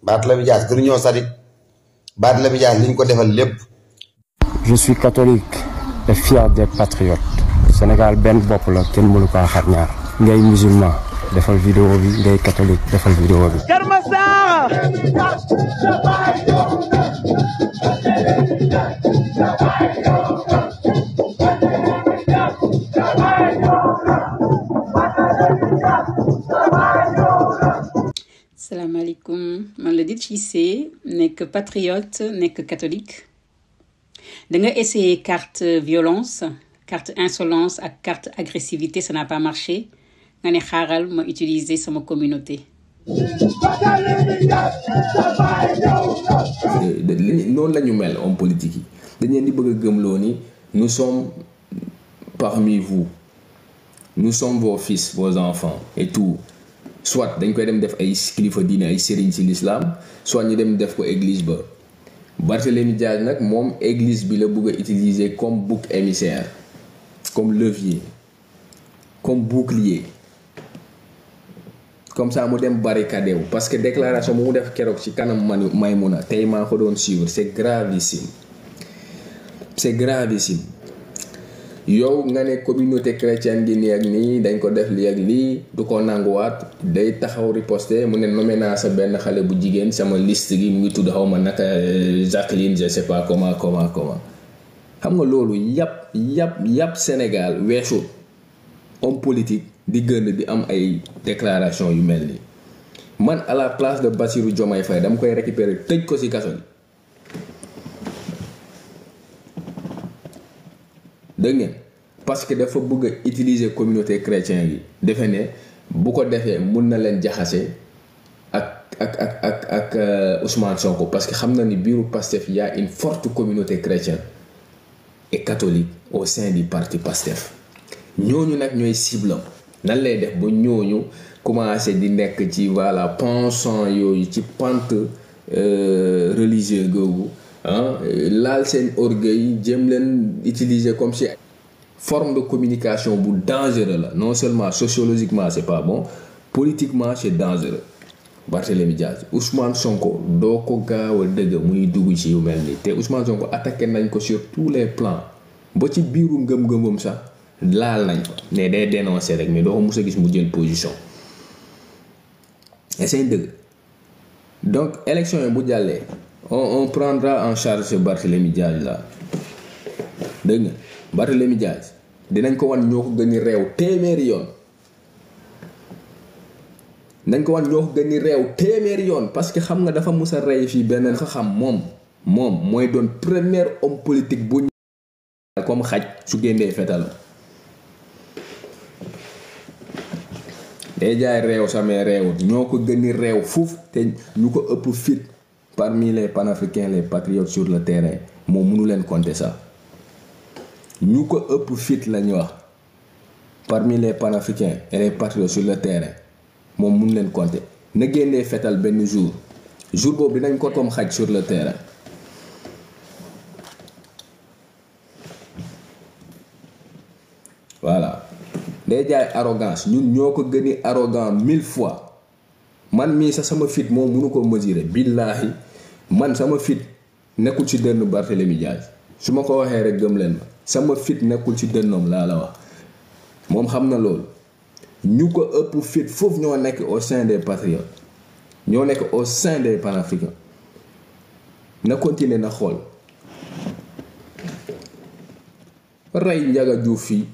Barthélémy Dias gënuñoo sadik Barthélémy Dias liñ ko defal lépp. Je suis catholique et fier d'être patriote. Sénégal benn bopp la kenn mënu ko xar ñaar. ngay musulman defal vidéo bi ngay catholique defal vidéo bi. Keur Massar. salaamaaleykum man la Dit Cissé nekk patriote nekk catholique da nga essayé carte violence carte insolence ak carte agressivité ça n'a pas marché nga ne xaaral ma utiliser sama communauté. noonu la ñu mel homme politique yi dañ leen di bëgg a gëmloo ni nous sommes parmi vous nous sommes vos fils vos enfants et tout. soit dañ koy dem def ay kilifa diine ay sëriñ ci l'islam soit ñu dem def ko église ba Barthélémy Dias nag moom église bi la bëgg a utiliser comme bouc émissaire comme levier comme bouclier comme ça mu dem barricade wu parce que déclaration bu mu def keroog ci kanam Maïmouna tey maa ko doon suivre c'est gravissime yow nga ne communauté chrétienne gi nii ak nii dañ ko def lii ak lii du ko nanguwaat day taxaw riposter mu ne nommé naa sa benn xale bu jigéen sama liste gi mu ngi tudd xaw ma naka Jacqueline je sais pas comment xam nga loolu yàpp Sénégal weesu homme politique di gën di am ay déclaration yu mel nii man à la place de Bassirou Diomaye Faye dama koy récupérer tëj ko ci kaso bi dégg ngeen parce que dafa bëgg a utiliser communauté chrétienne yi defe ne bu ko defee mun na leen jaxase ak Ousmane Sonko parce que xam na ni biiru Pastef y a une forte communauté chrétienne et catholique au sein du parti Pastef ñooñu nag ñooy cible nan lay def ba ñooñu commencé di nekk ci voilà pensant yooyu ci pente religieux googu laal seen orgueil jëm leen utiliser comme si forme de communication bu dangereux la non seulement sociologiquement c'est pas bon politiquement c'est dangereux. Barthélémy Dias Ousmane Sonko doo ko gaaw a dëgg muy dugg ci yu mel nii te Ousmane Sonko attaqué nañ ko sur tous les plans ba ci biiru ngëm-ngëmam sax laal nañ ko ne day dénoncer rek mais doo ko mus a gis mu jël position et c'est dëgg donc élection yi bu jàllee on prendra en charge ce Barthélémy Dias là dégg nga Barthélémy Dias dinañ ko wan ñoo ko gën a réew téeméeri yoon nañ ko wan ñoo ko gën a réew téeméeri yoon parce que xam nga dafa mus a rey fii benn nga xam moom mooy doon premier homme politique bu comme xaj su génnee fetal day jaay réew samee réew ñoo ko gën a réew fuuf te ñu ko ëpp fit parmi les panafricains les patriotes sur le terrain moom mënu leen compter ça ñu ko ëpp fit lañu wax parmi les panafricains et les patriotes sur le terrain moom mënu leen compter na génnee fetal benn jour boobu dinañ ko comme xaj sur le terrain voilà day jaay arrogance ñun ñoo ko gën a arrogant 1000 fois man mii sax sama fit moom mënu ko mesurer billaahi man sama fit nekkul ci dënn Barthélémy Dias su ma ko waxee rek gëm leen ma sama fit nekkul ci dënnoom laa la wax moom xam na loolu ñu ko ëpp fit foofu ñoo nekk au sein des patriotes ñoo nekk au sein des panafricains na continuer na xool rey Ndiaga Diouf fii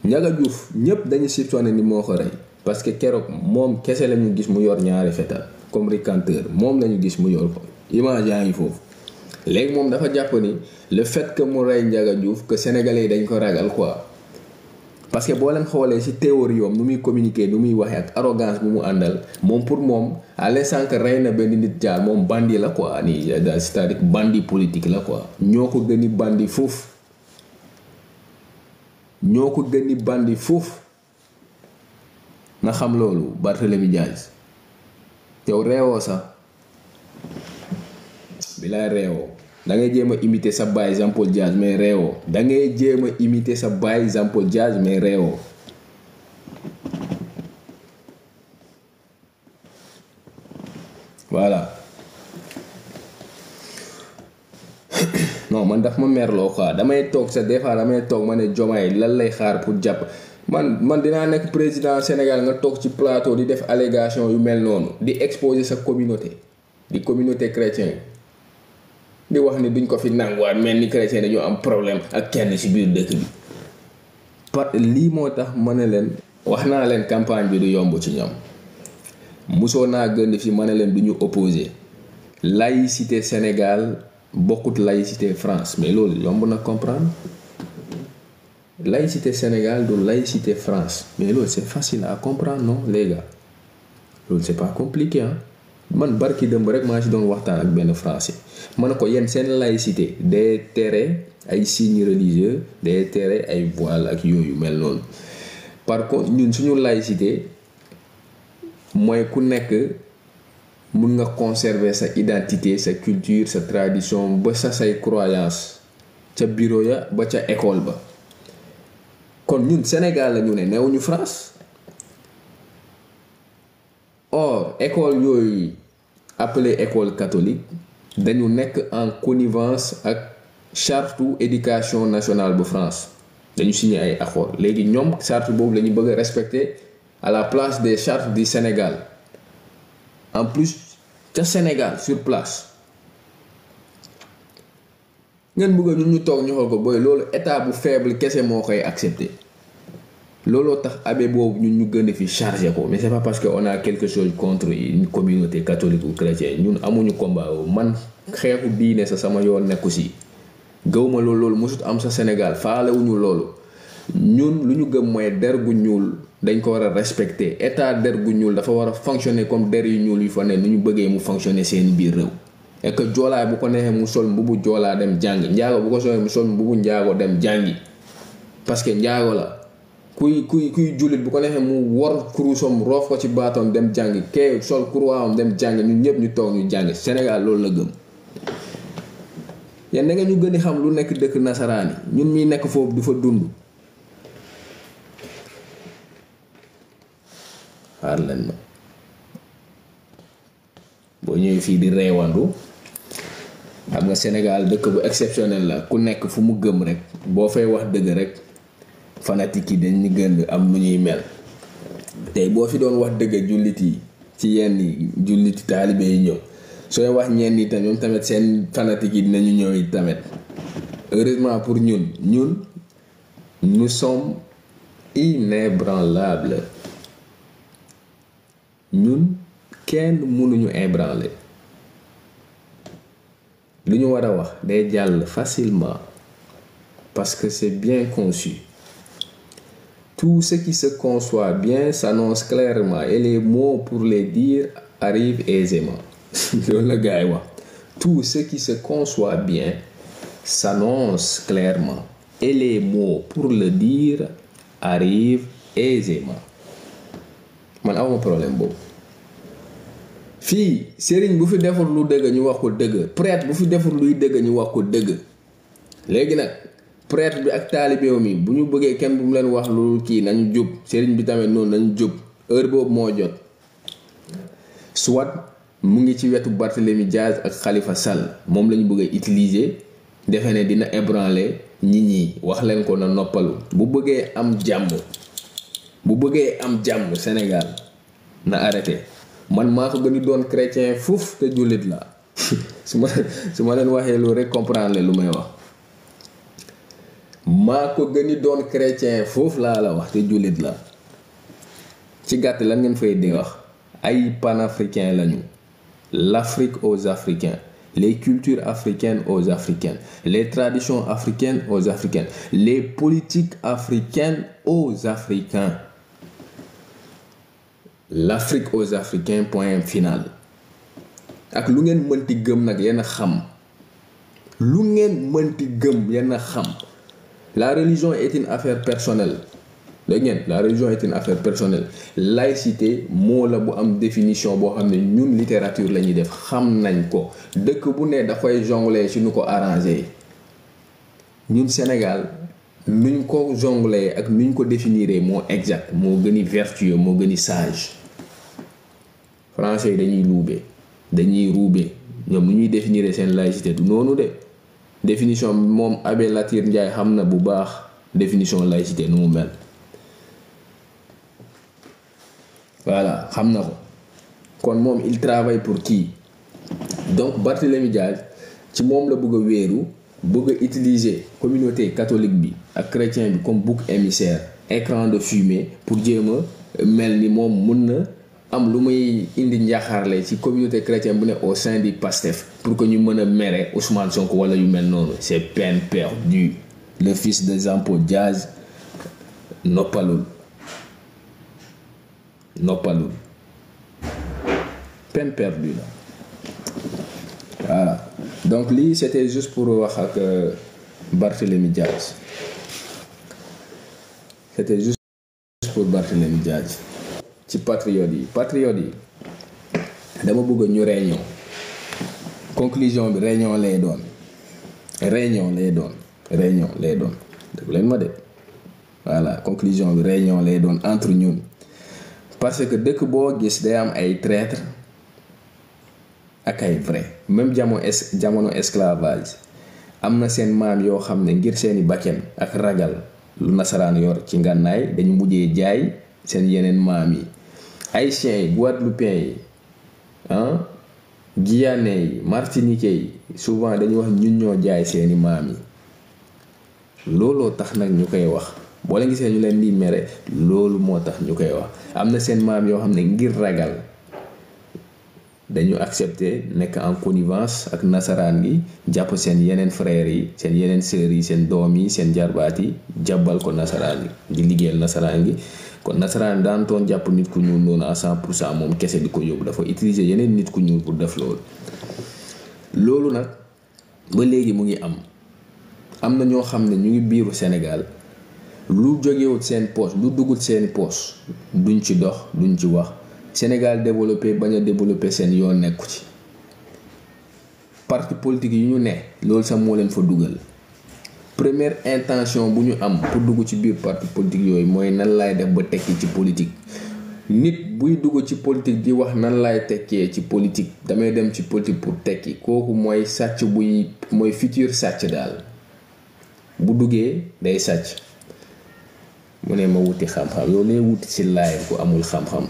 Ndiaga Diouf ñépp dañu soupçonné ni moo ko rey parce que keroog moom kese lañu gis mu yor ñaari fetal comme ricanteur moom lañu gis mu yor ko image yaa ngi foofu léegi moom dafa jàpp ni le fait que mu rey Ndiaga Diouf que sénégalais yi dañ ko ragal quoi parce que boo leen xoolee ci théorie yoom nu muy communiquer nu muy waxee ak arrogance bu mu àndal moom pour moom à l'instant que rey na benn nit jaar moom bandit la quoi nii c'est-à-dire bandit politique la quoi ñoo ko gëni bandit foofu na xam loolu Barthélémy Dias yow reewoo sax bilaay reewoo da ngay jéem a imiter sa baay Jean Paul Dias mais reewoo da ngay jéem a imiter sa baay Jean Paul Dias mais reewoo voilà non man daf ma merloo quoi damay toog sa des fois damay toog ma ne Diomaye lan lay xaar pour jàpp man dinaa nekk président Sénégal nga toog ci plateau di def allégation yu mel noonu di exposer sa communauté di communauté chrétien di wax ni duñ ko fi nanguwaat mel ni chrétien dañoo am problème ak kenn ci biir dëkk bi lii moo tax ma ne leen wax naa leen campagne bi du yomb ci ñoom musoo naa gën fi ma ne leen du ñu opposé laïcité Sénégal bokkut laïcité France mais loolu yomb na comprendre laïcité Sénégal du laïcité France mais loolu c'est facile à comprendre non les gars loolu c'est pas compliqué hein man barki dëmb rek maa ci doon waxtaan ak benn français ma ne ko yéen seen laïcité day tere ay signes religieux day tere ay voile ak yooyu mel noonu par contre ñun suñu laïcité mooy ku nekk mun nga conserver sa identité sa culture sa tradition ba say croyance ca bureau ya ba ca école ba kon ñun Sénégal la ñu ne newuñu France or école yooyu appelé école catholique dañu nekk en connivence ak charte éducation nationale bu France dañu signé ay accord léegi ñoom charte boobu la ñu bëgg a respecter à la place des chartes du Sénégal en plus ca Sénégal sur place ngeen bëgg ñun ñu toog ñu xool ko booy loolu état bu faible kese moo koy accepter looloo tax abbé boobu ñun ñu gën a fi chargé ko mais c'est pas parce que on a quelque chose contre une communauté catholique ou chrétienne ñun amuñu combat man xeexu diine sa sama yoon nekku si gëwma loolu mosut am sa Sénégal faalewuñu loolu ñun lu ñu gëm mooy der gu ñuul dañ ko war a respecter état der gu ñuul dafa war a fonctionner comme der yu ñuul yu fa ne nu ñu bëggee mu fonctionner seen biir réew et que joolaa bu ko neexee mu sol mbubu joolaa dem jàngi njaago bu ko solee mu sol mbubu njaago dem jàngi parce que njaago la kuy jullit bu ko neexee mu wor kurusom roof ko ci baatoom dem jàngi kee sol kuruwaam dem jàngi ñun ñëpp ñu toog ñu jàngi Sénégal loolu la gëm yéen da nga ñu gën a xam lu nekk dëkk nasaraan yi ñun miy nekk foofu du fa dund xaar leen ma boo ñëwee fii di reewandu xam nga Sénégal dëkk bu exceptionnel la ku nekk fu mu gëm rek boo fay wax dëgg rek fanatique yi dañu gën am nu ñuy mel tey boo fi doon wax dëgg jullit yi ci yenn julliti taalibe yi ñëw sooy wax ñenn yi tamit ñoom tamit seen fanatique yi dinañu ñëw yi tamit heureusement pour ñun nous sommes inébranlables ñun kenn mënuñu ébranler lu ñu war a wax day jàll facilement parce que c'est bien conçu. Tout ce qui se conçoit bien s'annonce clairement et les mots pour les dire arrivent aisément. Le gars, tout ce qui se conçoit bien s'annonce clairement et les mots pour le dire arrivent aisément. Man awma problème boobu fii sëriñ bu fi deful lu dëgg ñu wax ko dëgg prêtre bu fi deful luy dëgg ñu wax ko dëgg léegi nag prêtre bi ak taalibeew mi bu ñu bëggee kenn bu mu leen wax lu kii nañu jub sëriñ bi tamit noonu nañu jub heure boobu moo jot soit mu ngi ci wetu Barthélemy Diaz ak Khalifa Sall moom lañu bëgg a utiliser defe ne dina ébranler nit ñi wax leen ko na noppalu bu bëggee am jàmm Sénégal na arrêté man maa ko gën a doon chrétien fuuf te jullit la su ma leen waxee lu rek comprendre lu may wax maa ko gën a doon chrétien foofu laa la wax te jullit la ci gàtt lan ngeen fay di wax ay panafricains lañu l'Afrique aux Africains les cultures africaines aux Africains les traditions africaines aux Africains les politiques africaines aux Africains l'Afrique aux Africains point final ak lu ngeen mënti gëm nag yenn xam lu ngeen mënti gëm yenn xam la religion est une affaire personnelle dégg ngeen la religion est une affaire personnelle laïcité moo la bu am définition boo xam ne ñun littérature la ñuy def xam nañ ko dëkk bu ne dafay jongler ci nu ko arrangé ñun Sénégal nuñ ko jongler ak nuñ ko définiree moo exact moo gën a vertueux moo gën a sage français yi dañuy luubee dañuy ruube ñoom nu ñuy définir seen laïcité du noonu de définition moom Abbé Latyr Ndiaye xam na bu baax définition laïcité nu mu mel voilà xam na ko kon moom il travaille pour qui donc Barthélémy Dias ci moom la bëgg a wéeru bëgg a utiliser communauté catholique bi ak chrétien bi comme bouc émissaire écran de fumée pour jéem a mel ni moom mën na am lu muy indi njaaxaarle ci communauté chrétienne bu ne au sein du PASTEF pour que ñu mën a mere Ousmane Sonko wala yu mel noonu c'est peine perdue le fils de Jean-Paul Diaz noppalul peine perdue la voilà donc lii c'était juste pour wax ak Barthélémy Diaz c'était juste pour Barthélémy Diaz ci patriotes yi dama bëgg ñu réunion conclusion bi réunion lay doon dégg leen ma de voilà conclusion bi réunion lay doon entre ñun parce que dëkk boo gis day am ay traître ak ay vrai même jamono esclavage am na seen maam yoo xam ne ngir seeni bakken ak ragal lu nasaraan yor ci ngànnaay dañu mujjee jaay seen yeneen maam yi haïtiens yi guadeloupéens yi guyanais yi martiniquais yi souvent dañuy wax ñun ñoo jaay seeni maam yi looloo tax nag ñu koy wax boo leen gisee ñu leen di mere loolu moo tax ñu koy wax am na seen maam yoo xam ne ngir ragal dañu accepter nekk en connivence ak nasaraan gi jàpp seen yeneen frères yi seen yeneen sœurs yi seen doom yi seen jarbaat yi jàbbal ko nasaraan gi di liggéeyal nasaraan gi kon nasaraan daan toon jàpp nit ku ñuul noonu à 100% moom kese di ko yóbbu dafa utiliser yeneen nit ku ñuul pour def loolu nag ba léegi mu ngi am na ñoo xam ne ñu ngi biiru Sénégal lu jógewut seen poche lu dugut seeni poche duñ ci dox duñ ci wax Sénégal développé bañ a développé seen yoon nekku ci parti politique yi ñu ne loolu sax moo leen fa dugal première intention bu ñu am pour dugg ci biir parti politique yooyu mooy nan laay def ba tekki ci politique nit buy dugg ci politique di wax nan laay tekkee ci politique damay dem ci politique pour tekki kooku mooy sàcc mooy futur sàcc daal bu duggee day sàcc mu ne ma wuti xam-xam yow nee wuti ci laay ku amul xam-xam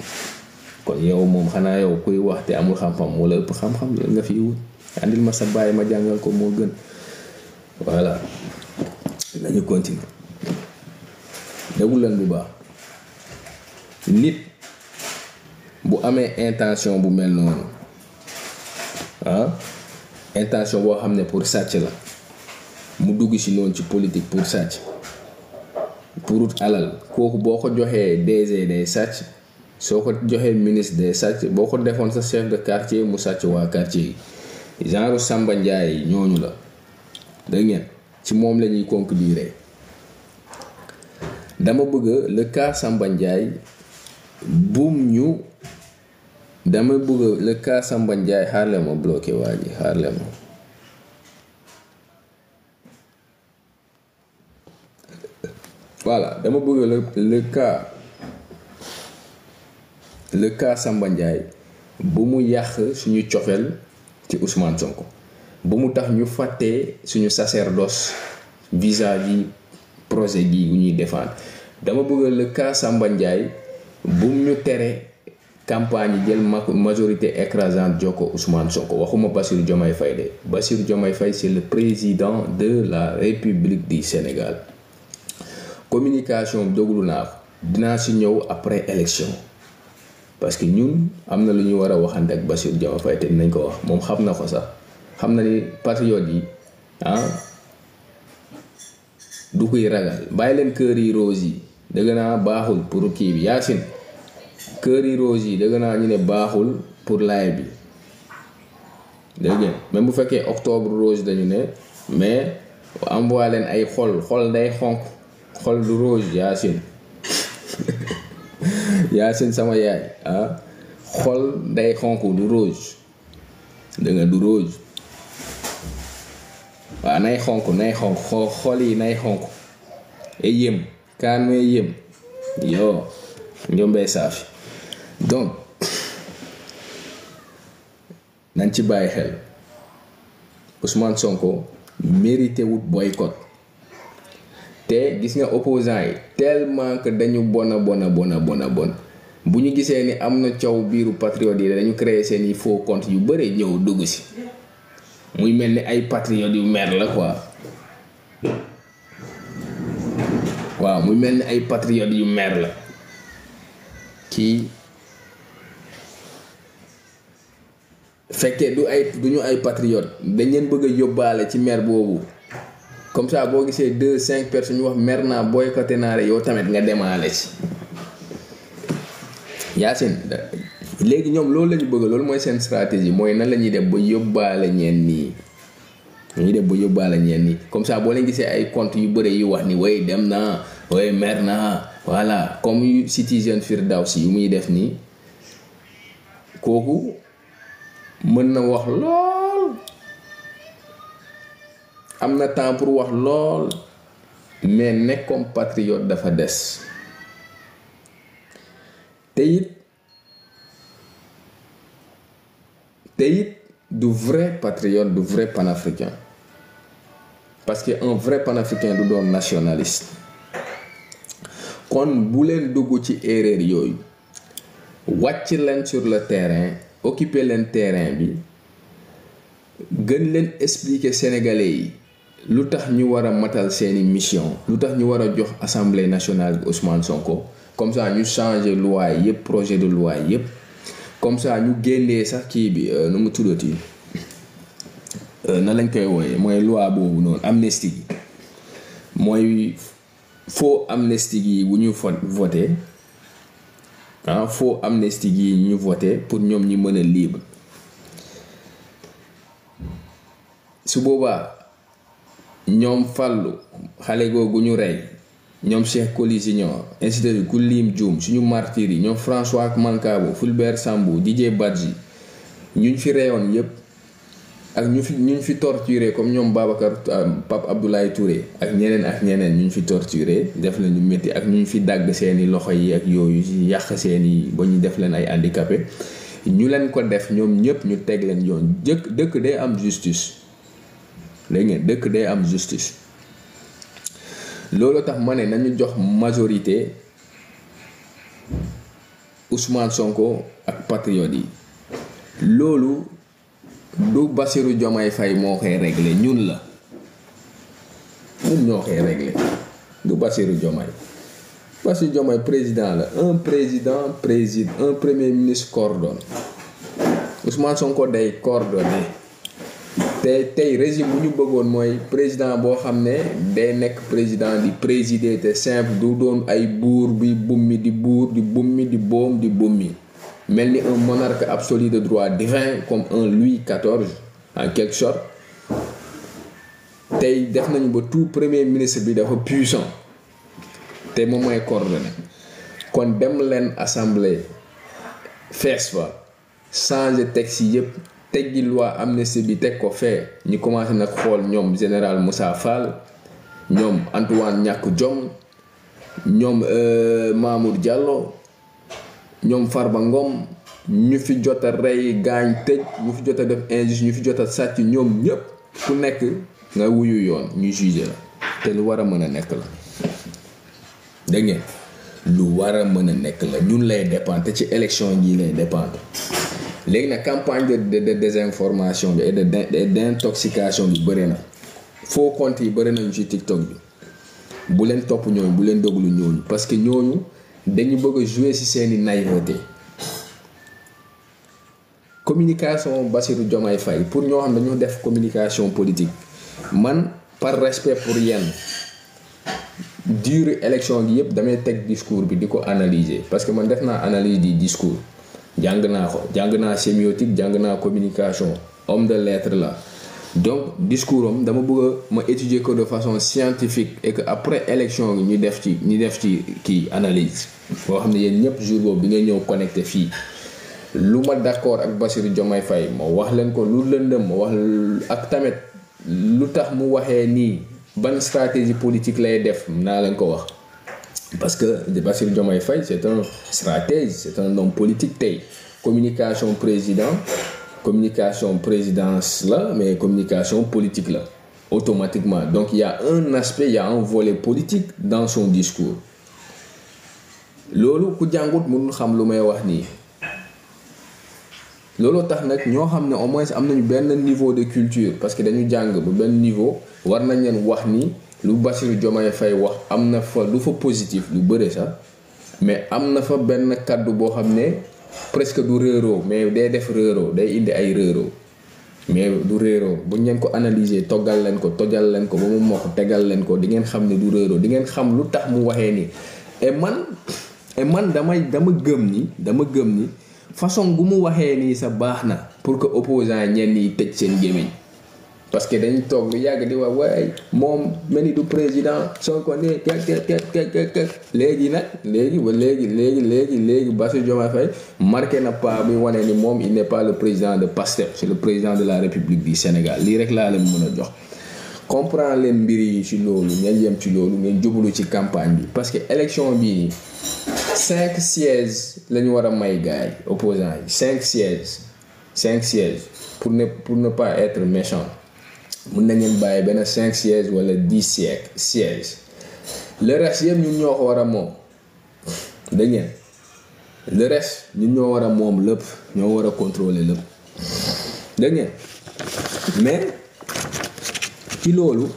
kon yow moom xanaa yow kuy wax te amul xam-xam wala ëpp xam-xam la nga fi wut andil ma sa bàyyi ma jàngal ko moo gën voilà nañu continuer déglu leen bu baax nit bu amee intention bu mel noonu intention boo xam ne pour sàcc la mu dugg ci noonu ci politique pour sàcc pour ut alal kooku boo ko joxee DG day sàcc soo ko joxee ministre day sàcc boo ko defoon sa chef de quartier mu sàcc waa quartier yi genre Samba Ndiaye yi ñooñu la dégg ngeen ci moom la ñuy conclure dama bëgg le cas Samba Ndiaye dama bëgg le cas Samba Ndiaye xaar leen ma bloqué waa ji xaar leen ma voilà dama bëgg le cas Samba Ndiaye bu mu yàq suñu cofeel ci Ousmane Sonko bu mu tax ñu fàttee suñu sacerdoce vis-à-vis projet gi bu ñuy défendre dama bëgg le cas Samba Ndiaye bu mu ñu tere campagne yi jël majorité écrasante joko Ousmane Sonko waxuma Bassirou Diomaye Faye de Bassirou Diomaye Faye c'est le président de la République du Sénégal communication déglu naa ko dinaa si ñëw après élection parce que ñun am na lu ñu war a waxante ak Bassirou Diomaye Faye te dinañ ko wax moom xam na ko sax xam na ni patriote yi du koy ragal bàyyi leen cœur yi rose yi dëgg naa baaxul pour kii bi Yacine cœur yi rose yi dëgg naa ñu ne baaxul pour laay bi dégg ngeen même bu fekkee octobre rose dañu ne mais envoyé leen ay xol day xonk xol du rose Yacine Yacine sama yaay xol day xonk du rose dégg nga du rose waaw nay xonk xol yi nay xonk e yëm kaan may yëm yoo njombee saafi donc nañ ci bàyyi xel Ousmane Sonko mérité wut boycott te gis nga opposants yi tellement que dañu bon bu ñu gisee ni am na coow biiru patriote yi dañu créer seeni faux compte yu bëri ñëw dugg si muy mel ni ay patriote yu mer la quoi waaw muy mel ni ay patriote yu mer la kii fekkee duñu ay patriote dañ leen bëgg a yóbbaale ci mer boobu comme ça boo gisee 2-5 personnes ñu wax mer naa boycotté naa rek yow tamit nga demaale ci Yacine léegi ñoom loolu la ñu bëgg loolu mooy seen stratégie mooy nan la ñuy def ba yóbbaale ñeen nii comme ça boo leen gisee ay compte yu bëre yu wax ni way dem naa way mer naa voilà comme Citizen Firdawsi yu muy def nii kooku mën na wax lool am na temps pour wax lool mais nekk comme patriote dafa des te it du vrai patriote du vrai panafricain parce que un vrai panafricain du doon nationaliste kon bu leen dugg ci erreur yooyu wàcc leen sur le terrain occuper leen terrain bi gën leen expliquer sénégalais yi lu tax ñu war a matal seeni mission lu tax ñu war a jox assemblée nationale bi Ousmane Sonko comme ça ñu changer loi yépp projet de loi yépp comme ça ñu génnee sax kii bi nu mu tuddati na lañ koy wooyee mooy loi boobu noonu amnistie gi mooy faux amnistie gi bu ñu voté faux amnistie gi ñu voté pour ñoom ñi mën a libre su boobaa ñoom Fallou xale googu ñu rey ñoom Cheikh Coly Junior ainsi de suite ku lim Dioum suñu martyrs yi ñoom François Mancabou Fulbert Sambou Didier Badji ñuñ fi reyoon yépp ak ñu fi torturé comme ñoom Babacar Pape Abdoulaye Touré ak ñeneen ñu fi torturé def leen ñu métti ak ñu fi dagg seeni loxo yi ak yooyu yàq seeni ba ñu def leen ay handicapé ñu leen ko def ñoom ñëpp ñu teg leen yoon dëkk day am justice léegi ngeen dëkk day am justice loolu tax ma ne nañu jox majorité Ousmane Sonko ak patriote yi loolu du Bassirou Diomaye Faye moo koy réglé ñun ñoo koy réglé du Bassirou Diomaye président la un premier ministre coordonne Ousmane Sonko day coordonné te tey régime bu ñu bëggoon mooy président boo xam ne day nekk président di présider te simple du doon ay buur bi bummi di buur di bummi di boom di bummi mel ni un monarque absolu de droit divin comme un Louis XIV en quelque sorte tey def nañu ba tout premier ministre bi dafa puissant te moom mooy coordonné kon dem leen assemblée fees fa changer texte yi yëpp teggi loi amnistie bi teg ko fee ñu commencé nag xool ñoom général Moussa Fall ñoom Antoine ñàkk jom ñoom Mamour Diallo ñoom Farba Ngom ñu fi jot a rey gaañ tëj ñu fi jot a def injustice ñu fi jot a sàcc ñoom ñëpp ku nekk nga wuyu yoon ñu jugé la te lu war a mën a nekk la dégg ngeen lu war a mën a nekk la ñun lay dépendre te ci élection yi lay dépendre léegi nag campagne de désinformation bi et d'intoxication bi bëri na faux compte yi bëri nañu ci TikTok bi bu leen topp ñooñu bu leen déglu ñooñu parce que ñooñu dañu bëgg a jouer ci seeni naïveté communication Bassirou Diomaye Faye pour ñoo xam ne dañoo def communication politique man par respect pour yenn durée élection gi yëpp damay teg discours bi di ko analyser parce que man def naa analyse du discours jàng naa sémiotique jàng naa communication homme de lettres la donc discours am dama bëgg ma étudier ko de façon scientifique et que après élection gi ñu def ci kii analyse boo xam ne yéen ñëpp jour boobu bi ngay ñëw connecté fii lu ma d'accord ak Bassirou Diomaye Faye ma wax leen ko lu lëndëm ma wax ak tamit lu tax mu waxee nii ban stratégie politique lay def naa leen ko wax parce que Bassirou Diomaye Faye c'est un stratège c'est un homme politique tey communication président communication présidence là mais communication politique là automatiquement. Donc il y a un aspect, il y a un volet politique dans son discours. Loolu ku jàngut mënul xam lu may wax nii. Looloo tax nag ñoo xam ne au moins am nañu benn niveau de culture parce que dañu jàng bu benn niveau war nañ leen wax ni lu Bassirou Diomaye Faye wax am na fa lu fa positif lu bëre sax mais am na fa benn kaddu boo xam ne presque du réeroo mais day def réeroo day indi ay réeroo mais du réeroo bu ngeen ko analyser toggal leen ko tojal leen ko ba mu mokk tegal leen ko di ngeen xam ne du réeroo di ngeen xam lu tax mu waxee nii et man dama gëm ni façon bu mu waxee nii sa baax na pour que opposant ñenn yi tëj seen gémmiñ parce que dañ toog lu yàgg di wax waaye moom mel ni du président soo ko ne léegi Bassirou Diomaye Faye marqué na pas bi wane ni moom il n'est pas le président de PASTEF c'est le président de la République du Sénégal lii rek laa leen mën a jox comprendre leen mbir yi ci loolu ngeen yem ci loolu ngeen jublu ci campagne bi parce que élection bii 5 sièges la ñu war a may gars yi opposants yi 5 sièges pour ne pas être méchant mun na ngeen bàyyi benn 5 sièges wala 10 sièges le reste yëpp ñun ñoo ko war a moom dégg ngeen le reste ñun ñoo war a moom lépp ñoo war a contrôler lépp dégg ngeen mais ci loolu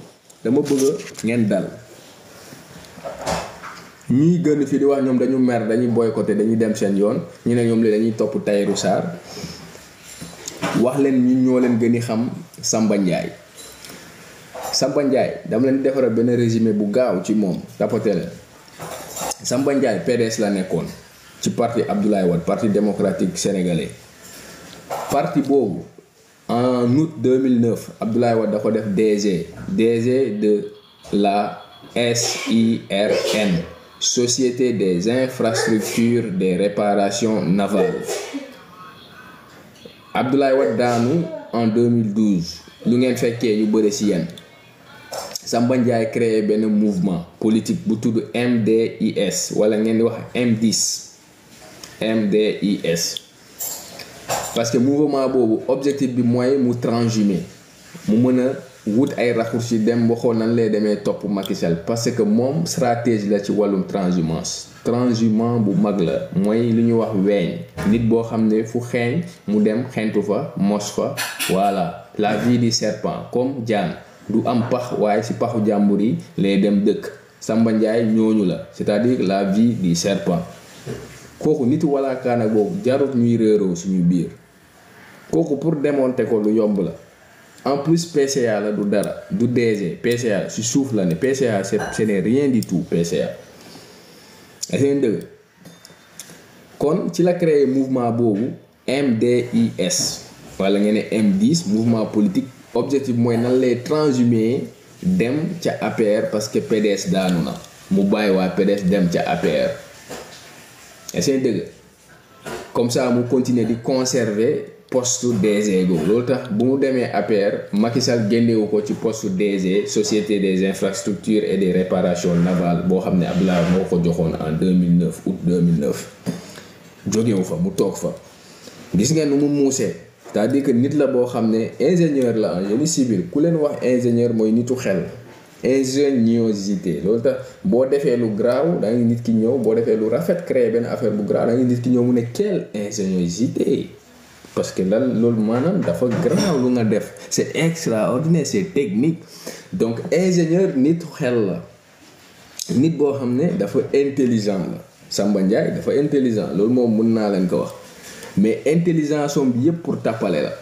dama bëgg ngeen dal ñuy gën fi di wax ñoom dañu mer dañuy boycotté dañuy dem seen yoon ñu ne ñoom li dañuy topp Tahirou Sarr wax leen ñun ñoo leen gën a xam Samba Ndiaye dama leen defaral benn résumé bu gaaw ci moom tapote leen Samba Ndiaye PDS la nekkoon ci parti Abdoulaye Wade parti démocratique sénégalais parti boobu en août 2009 Abdoulaye Wade da ko def DG de la SIRN Société des infrastructures des réparations navales. Abdoulaye Wade daanu en 2012 lu ngeen fekkee yu bëri ci yéen Samba Ndiaye créé benn mouvement politique bu tudd MDIS wala ngeen di wax MDIS parce que mouvement boobu objectif bi mooy mu transhumer mu mën a wut ay raccourcis dem ba xool nan lay demee topp Macky Sall parce que moom stratégie la ci wàllum transhumant bu mag la mooy li ñuy wax weeñ nit boo xam ne fu xeeñ mu dem xentu fa mos fa voilà la vie du serpent comme jaan du am pax waaye ci paxu jàmbur yi lay dem dëkk Samba Ndiaye ñooñu la c'est-à-dire la vie du serpent kooku nit wala kaana boobu jarut ñuy réeroo suñu biir kooku pour démonter ko lu yomb la en plus PCA la du dara du DG PCA ci suuf la ne PCA ce n'est rien du tout PCA seen dëgg kon ci la créé mouvement boobu MDIS wala ngeen ne M10 mouvement politique objectif mooy nan lay transhumer dem ca APR parce que PDS daanu na mu bàyyi waa PDS dem ca APR seen dëgg comme ça mu continuer di conserver poste DG go loolu tax bu mu demee APR Macky Sall génnewu ko ci poste DG Société des infrastructures et des réparations navales boo xam ne Abdoulaye moo ko joxoon en 2009 août 2009 jógewu fa mu toog fa gis ngeen nu mu muusee c'est-à-dire que nit la boo xam ne ingénieur la en génie civil ku leen wax ingénieur mooy nitu xel ingéniosité loolu tax boo defee lu graaw da nga nit ki ñëw boo defee lu rafet créer benn affaire bu graaw da nga nit ki ñëw mu ne quelle ingéniosité parce que lan loolu maanaam dafa graaw lu nga def c'est extraordinaire c'est technique donc ingénieur nit xel la nit boo xam ne dafa intelligent la Samba Ndiaye dafa intelligent loolu moom mën naa leen ko wax mais intelligence am bi yëpp pour tappale la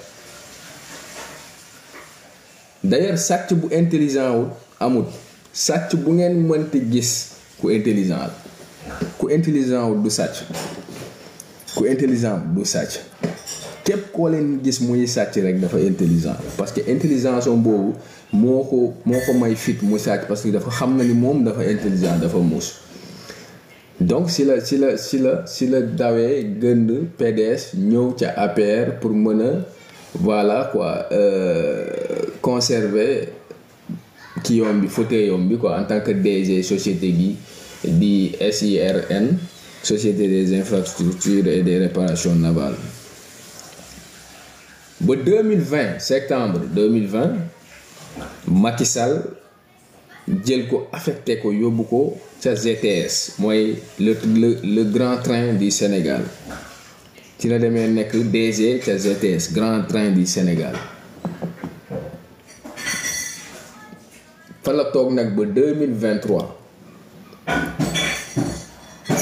d'ailleurs sàcc bu intelligent wul amut sàcc bu ngeen mënti gis ku intelligent wul du sàcc ku intelligent du sàcc képp koo leen gis muy sàcc rek dafa intelligent parce que intelligence am boobu moo ko may fit mu sàcc parce que dafa xam na ni moom dafa intelligent dafa muus donc si la dawee gënd PDS ñëw ca APR pour mën a voilà quoi conserver kii yoon bi fauteuil yoon bi quoi en tant que DG société gi di SIRN Société des infrastructures et des réparations navales ba 2020 septembre 2020 Macky Sall jël ko affecté ko yóbbu ko ca GTS mooy le grand train du Sénégal ci la demee nekk DG ca GTS grand train du Sénégal fa la toog nag ba 2023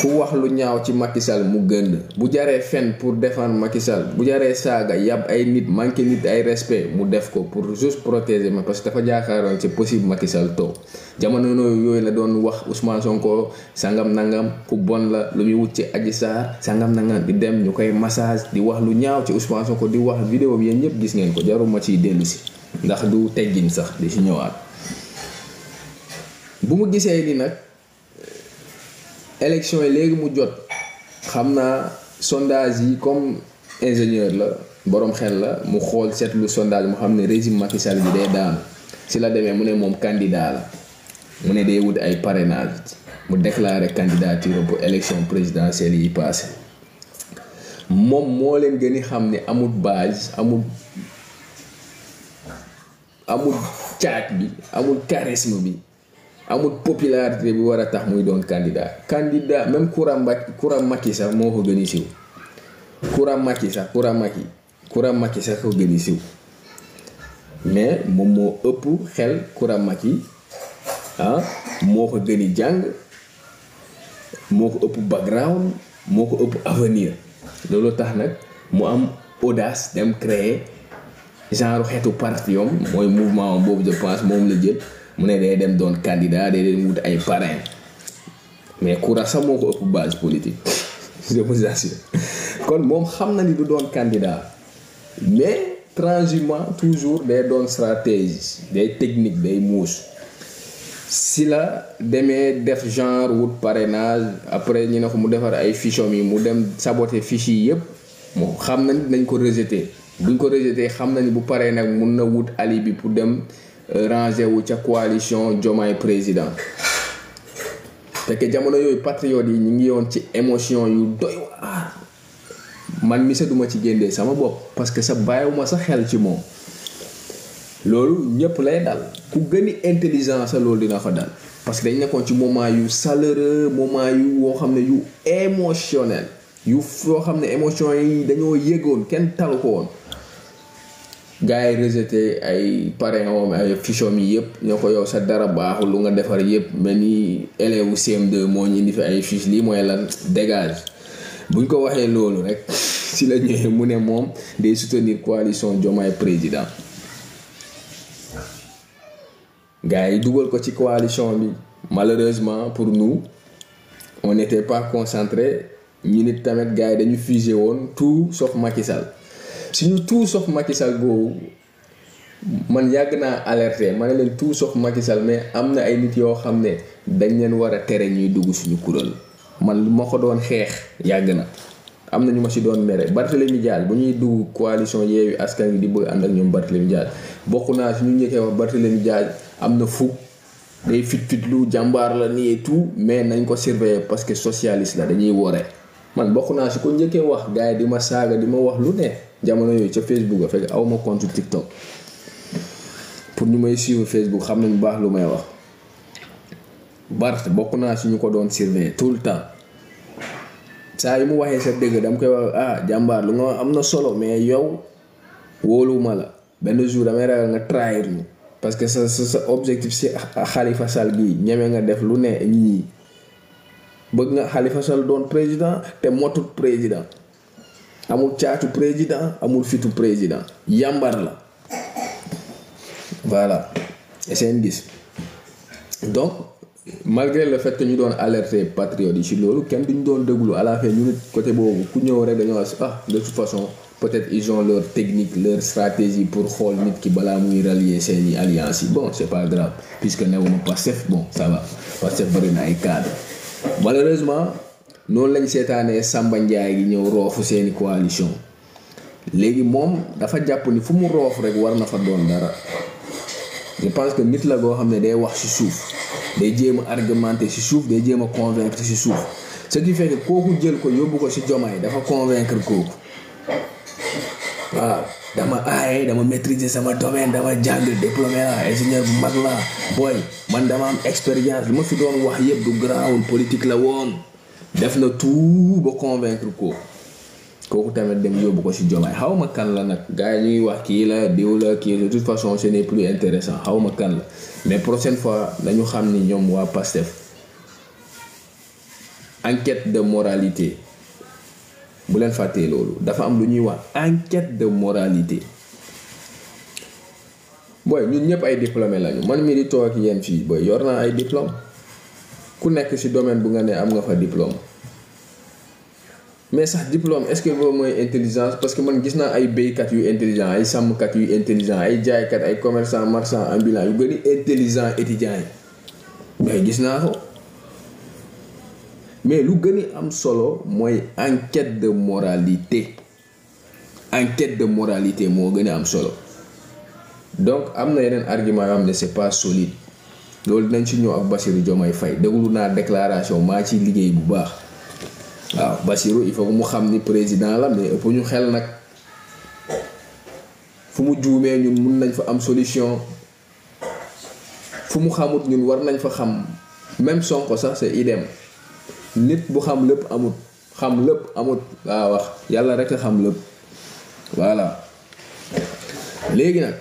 ku wax lu ñaaw ci Macky Sall mu gën bu jaree fen pour défendre Macky Sall bu jaree saaga yab ay nit manqué nit ay respect mu def ko pour juste protéger ma parce que dafa jaakaaroon c'est possible Macky Sall toog jamono yooyu la doon wax Ousmane Sonko sangam nangam ku bon la lu muy wut ci Adji Sarr sangam nangam di dem ñu koy massage di wax lu ñaaw ci Ousmane Sonko di wax vidéo bi yéen ñëpp gis ngeen ko jaruma ciy dellu si ndax du teggin sax di si ñëwaat bu mu gisee ni nag élection yi léegi mu jot xam naa sondage yi comme ingénieur la borom xel la mu xool seetlu sondage mu xam ne régime Macky Sall bi day daanu si la demee mu ne moom candidat la mu ne day wut ay parrainage mu déclaré candidature pour élection présidentielle yi passé moom moo leen gën a xam ne amul base amul caat bi amul charisme bi amul popularité bi war a tax muy doon candidat même Koura Macky sax moo ko gën a siiw Koura Macky sax ko gën a siiw mais moom moo ëpp xel Koura Macky moo ko gën a jàng moo ko ëpp background moo ko ëpp avenir loolu tax nag mu am audace dem créer genre xeetu parti mooy mouvement boobu je pense moom la jël mu ne day dem doon candidat day dem wut ay parrain mais Koura sax moo ko ëpp base politique je vous assure kon moom xam na ni du doon candidat mais transhumant toujours day doon stratégie day technique day muus si la demee def genre wut parrainage après ñu ne ko mu defar ay fiches yi mu dem saboter fiches yi yëpp moom xam na ni dañ ko rejeter buñ ko rejeter xam na ni bu paree nag mun na wut alibi pour dem rangé wu ca coalition Diomaye président parce que jamono yooyu patriotes yi ñu ngi yoon ci émotion yu doy waar man mi sa duma ci génnee sama bopp parce que sa bàyyiwuma sa xel ci moom loolu ñëpp lay dal ku gën a intelligent sa loolu dina ko dal parce que dañ nekkoon ci moment yu chaleureux moment yu woo xam ne yu émotionnel yu yoo xam ne émotion yi dañoo yëgoon kenn talu ko woon gars yi rejeté ay parrain ay fichom yi yëpp ñoo ko yow sa dara baaxul lu nga defar yëpp mel ni élève CM2 moo ñu indi fi ay fiche lii mooy lan dégage buñ ko waxee loolu rek si la ñëwee mu ne moom day soutenir coalition Diomaye président gars yi dugal ko ci coalition bi malheureusement pour nous on n'était pas concentré ñu nit tamit gars yi dañu fusé woon tout sauf Macky Sall suñu tout sauf Macky Sall boobu man yàgg naa alerté ma ne leen tout sauf Macky Sall mais am na ay nit yoo xam ne dañ leen war a tere ñuy dugg suñu kuréel man lu ma ko doon xeex yàgg na am na ñu ma si doon mere Barthélémy Dias bu ñuy dugg coalition Yewwi Askan Wi di bëgg ànd ak ñoom Barthélémy Dias bokk naa si ñu njëkkee wax Barthélémy Dias am na fukk day fit-fitlu jàmbaar la nii et tout mais nañ ko surveiller parce que socialiste la dañuy wore man bokk naa si ko njëkkee wax gars yi di ma saaga di ma wax lu ne jamono yooyu ca Facebook a fekk aw ma compte TikTok pour ñu may suivre Facebook xam nañu baax lu may wax Bart bokk naa si ñu ko doon surveiller tout le temps saa yi mu waxee sa dëgg dama koy wax jàmbaar lu nga am na solo mais yow wóoluwuma la benn jour damay ragal nga trahir ñu parce que sa objectif si Khalifa Sall gi ñeme nga def lu ne ñii bëgg nga Khalifa Sall doon président te motut président amul caatu président amul fitu président yàmbar la voilà seen gis donc malgré le fait que ñu doon alerter patriotes yi ci loolu kenn duñ doon déglu à la fin ñu nit côté boobu ku ñëw rek dañoo de toute façon peut-être ils ont leur technique leur stratégie pour xool nit ki balaa muy rallier seeni alliance yi bon c'est pas grave puisque newuma Pastef bon ça va Pastef bëri na ay cadre malheureusement noonu lañ seetaanee Samba Ndiaye gi ñëw roofu seeni coalition léegi moom dafa jàpp ni fu mu roof rek war na fa doon dara je pense que nit la goo xam ne day wax ci suuf day jéem a argumenter ci suuf day jéem a convaincre ci suuf ce qui fait que kooku jël ko yóbbu ko ci Diomaye dafa convaincre kooku waaw dama aaye dama maîtriser sama domaine dama jàng diplômé la ingénieur bu mag la booy man dama am expérience lu ma fi doon wax yëpp du garaawul politique la woon def na tout ba convaincre kooku tamit dem yóbbu ko ci Diomaye xaw ma kan la nag gars yi ñuy wax kii la diw la kii de toute façon ce n'est plus intéressant xaw ma kan la mais prochaine fois dañu xam ni ñoom waa Pastef enquête de moralité bu leen fàttee loolu dafa am lu ñuy wax enquête de moralité booy ñun ñëpp ay diplômé lañu man mii di toog ak yéen fii booy yor naa ay diplôme ku nekk ci domaine bu nga ne am nga fa diplôme mais sax diplôme est-ce que boobu mooy intelligence parce que man gis naa ay béykat yu intelligent ay sàmmkat yu intelligent ay jaaykat ay commerçant marchand ambulant yu gën a intelligent étudiants yi mais gis naa ko mais lu gën a am solo mooy enquête de moralité moo gën a am solo donc am na yeneen argument yoo xam ne c'est pas solide loolu dinañ ci ñëw ak Bassirou Diomaye Faye déglu naa déclaration maa ciy liggéey bu baax waaw Bassirou il faut que mu xam ni président la mais ëpp ñu xel nag fu mu juumee ñun mun nañ fa am solution fu mu xamut ñun war nañ fa xam même Sonko sax c'est idem nit bu xam lépp amut waa wax yàlla rek a xam lépp voilà léegi nag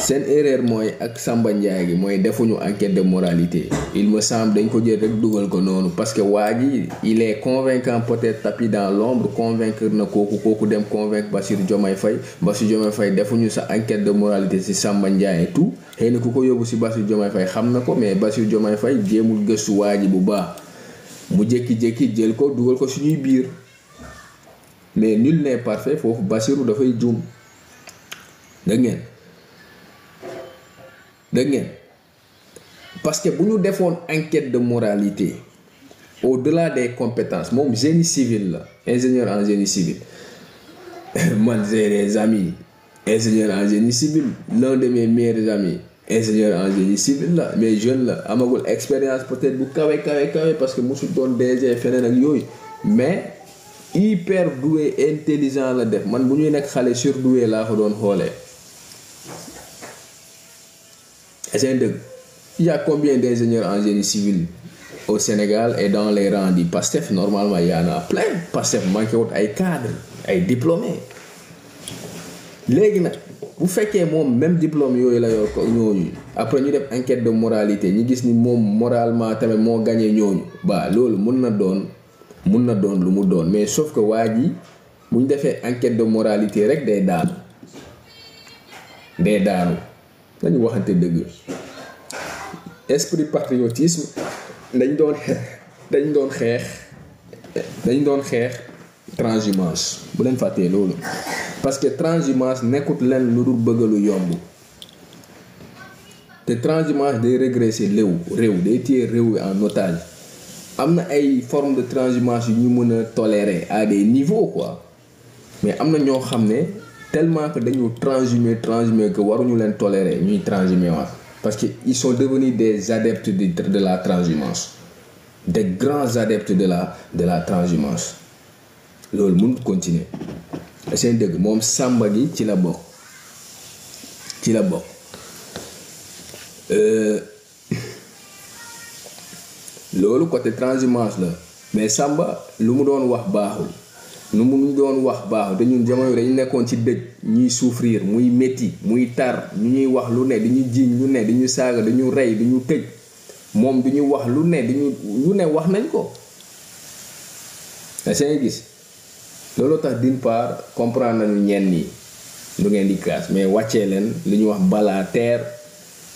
seen erreur mooy ak Samba Ndiaye gi mooy defuñu enquête de moralité il me semble dañ ko jël rek dugal ko noonu parce que waa ji il est convaincant peut-être tapis dans l'ombre convaincre na kooku dem convaincre Bassirou Diomaye Faye defuñu sa enquête de moralité ci Samba Ndiaye et tout xëy na ku ko yóbbu ci Bassirou Diomaye Faye xam na ko mais Bassirou Diomaye Faye jéemul gëstu waa ji bu baax mu jékki-jékki jël ko dugal ko suñuy biir mais nul n'est parfait foofu Bassirou dafay juum dégg ngeen parce que bu ñu defoon enquête de moralité au-delà des compétences moom génie civil la ingénieur en génie civil man j'ai des amis ingénieur en génie civil l'un de mes meilleurs amis ingénieur en génie civil la mais jeune la amagul expérience peut-être bu kawe parce que mosul doon DG feneen ak yooyu mais hyper doué intelligent la def man bu ñuy nekk xale surdoué laa ko doon xoolee. C'est dëgg il y a combien d'ingénieurs en génie civil au Sénégal et dans les rangs du PASTEF normalement il y en a plein PASTEF manqué wut ay cadres ay diplômés léegi nag bu fekkee moom même diplôme yooyu la yor ko ñooñu après ñu def enquête de moralité ñu gis ni moom moralement tamit moo gagné ñooñu ba loolu mun na doon lu mu doon mais sauf que waa ji bu ñu defee enquête de moralité rek day daanu dañu waxante dëgg esprit patriotisme dañ doon xeex transhumance bu leen fàttee loolu parce que transhumance nekkut leen lu dul bëgg lu yomb te transhumance day régresser réew day téye réew en otage am na ay forme de transhumance yu ñu mën a tolérer à des niveaux quoi mais am na ñoo xam ne tellement que dañu transhumer que waruñu leen tolérer ñuy transhumer waat parce que ils sont devenus des adeptes de la transhumance des grands adeptes de la transhumance loolu mënut continuer seen dëgg moom Samba gi ci la bokk loolu côté transhumance la mais Samba lu mu doon wax baaxul te ñun jamono dañu nekkoon ci dëj ñuy souffrir muy métti muy tar ñu ñuy wax lu ne di ñu jiiñ lu ne di ñu saaga di ñu rey di ñu tëj moom di ñu wax lu ne wax nañ ko seen gis loolu tax d'une part comprendre nañu ñenn ñi lu ngeen di kaas mais wàccee leen li ñu wax balaa terre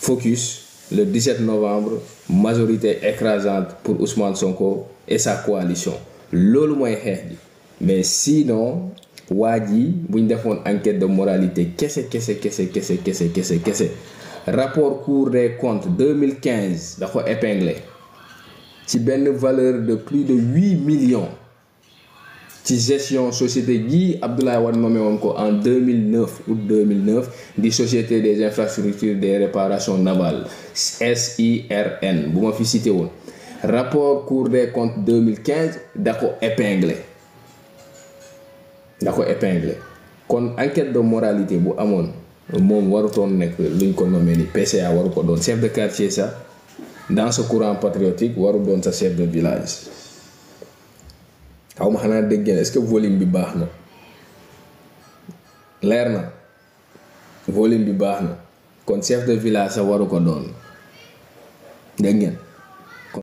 focus le 17 novembre majorité écrasante pour Ousmane Sonko et sa coalition loolu mooy xeex bi mais sinon waa ji bu ñu defoon enquête de moralité kese rapport Cour des comptes 2015 da ko épinglé ci benn valeur de plus de 8 millions ci gestion société gi Abdoulaye Wade nommé woon ko en 2009 di société des infrastructures des réparations navales SIRN bu ma fi cité woon rapport Cour des comptes 2015 da ko épinglé kon enquête de moralité bu amoon moom warutoon nekk luñ ko nommé ni PCA waru ko doon chef de quartier sax dans ce courant patriotique waru doon sa chef de village xaw ma xanaa dégg ngeen est-ce que volume bi baax na leer na volume bi baax na kon chef de village sax waru ko doon dégg ngeen